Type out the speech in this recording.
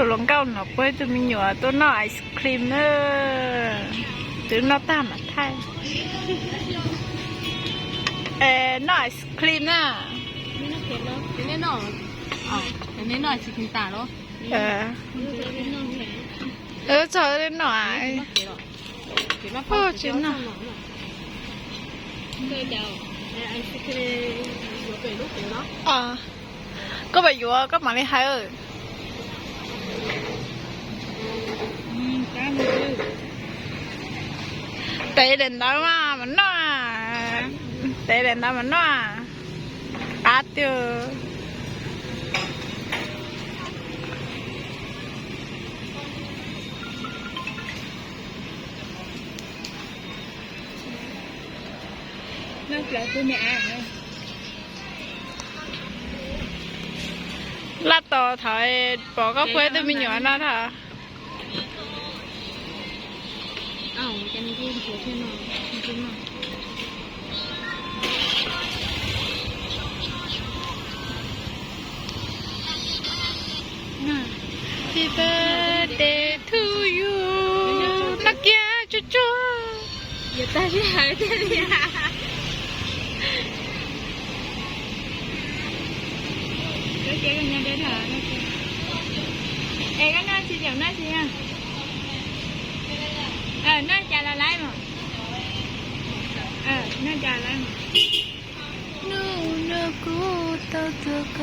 Hluas nkauj no puag tus me nyuam tuaj noj ice cream na. Twb noj tag mam thaij. Es noj ice cream na. Txog li no. Tsis noj. Koj pam yuav koj mam li hais. Tev daim ntawd mas mam noj. Tev daim ntawd mas noj. Qab tiag. Laj tos thov pom koj puag tus me nyuam no thov. Happy birthday to you. Noj kiag tsuag tsuag. Es koj noj tsis, noj tsis, noj cas los laib mas. Noj cas los laib mas. Hnub no kuv tau tuav koj.